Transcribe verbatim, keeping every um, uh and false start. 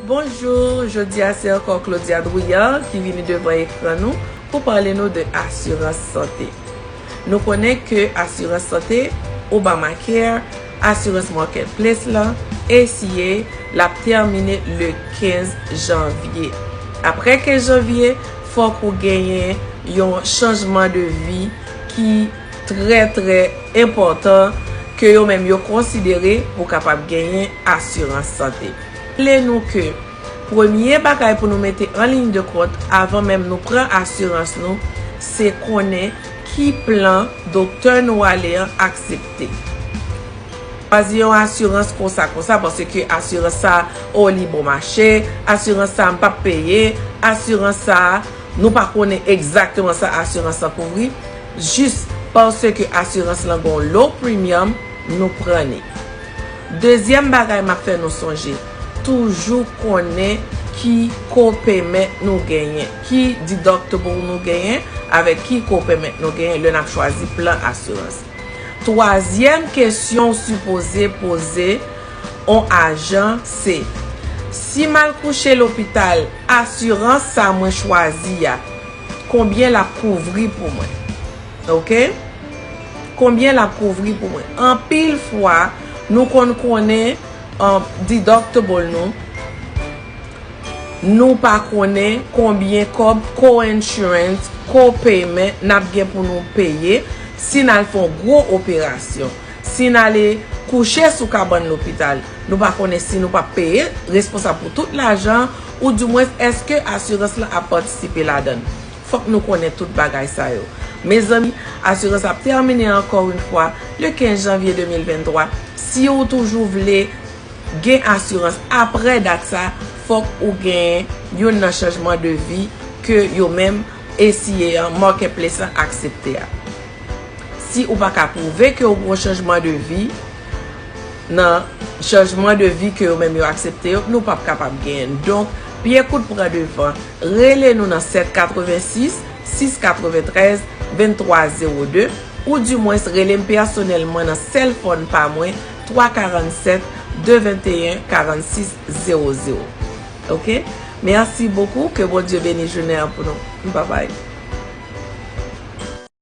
Bonjou, jodi a se ankò Claudia Drouillard ki vini devan ekran nou pou pale nou de asirans sante. Nou konnen ke asirans sante, Obamacare, asirans Marketplace lan, A C A, l ap tèmine le kenz janvye. Apre kenz janvye, fòk ou genyen yon chanjman de vi ki trè, trè enpòtan ke yo menm yo konsidere pou kapab genyen asirans sante. Raple nou ke premye bagay pou nou mete an liy de kont avan menm nou pran asirans nou, se konnen ki plan doktè nou ale an aksepte. Chwazi yon asirans konsa, konsa, paske asirans sa, o, li bon mache, asirans sa, m p ap peye, asirans sa, nou pa konnen egzakteman sa asirans lan kouvri, jis paske asirans lan gon low premium, nou pran li. Dezyèm bagay m ap fè nou sonje, toujou konnen ki co-payment nou genyen, ki deductible nou genyen, avèk ki co-payment nou genyen lè n ap chwazi plan asirans. Twazyèm kesyon w sipoze poze on ajan se, si m al kouche lopital, asirans sa mwen chwazi a, konbyen l ap kouvri pou mwen? Oke? Konbyen l ap kouvri pou mwen? Anpil fwa, nou konn konnen, um, deductible nou, nou pa konnen konbyen kòb co-insurance, co-payment n ap gen pou nou peye si n al fè yon gwo operasyon. Si n ale kouche sou kabann lopital, nou pa konnen si nou p ap peye, responsab pou tout lajan, ou dimwens èske asirans lan ap patisipe ladan l. Fòk nou konnen tout bagay sa yo. Mezanmi, asirans ap tèmine ankò yon fwa le kenz janvye de mil venntwa. Si ou toujou vle gen asirans apre dat sa, fòk ou gen youn nan chanjman de vi ke yo menm A C A an, Marketplace an aksepte a. Si ou pa ka pwouve ke ou gen yon chanjman de vi, nan chanjman de vi ke yo menm yo aksepte yo, nou p ap kapab genyen. Donk, pye kout pran devan. Rele nou nan sèt katrevensis, sis katreventrèz, venntwa zewo de, ou dimwens rele m pèsonèlman nan sèl fòn pa mwen, twa karannsèt, de venteyen, karannsis zewo zewo. Oke? Mèsi bokou, ke Bondye beni jounen an pou nou. Babay.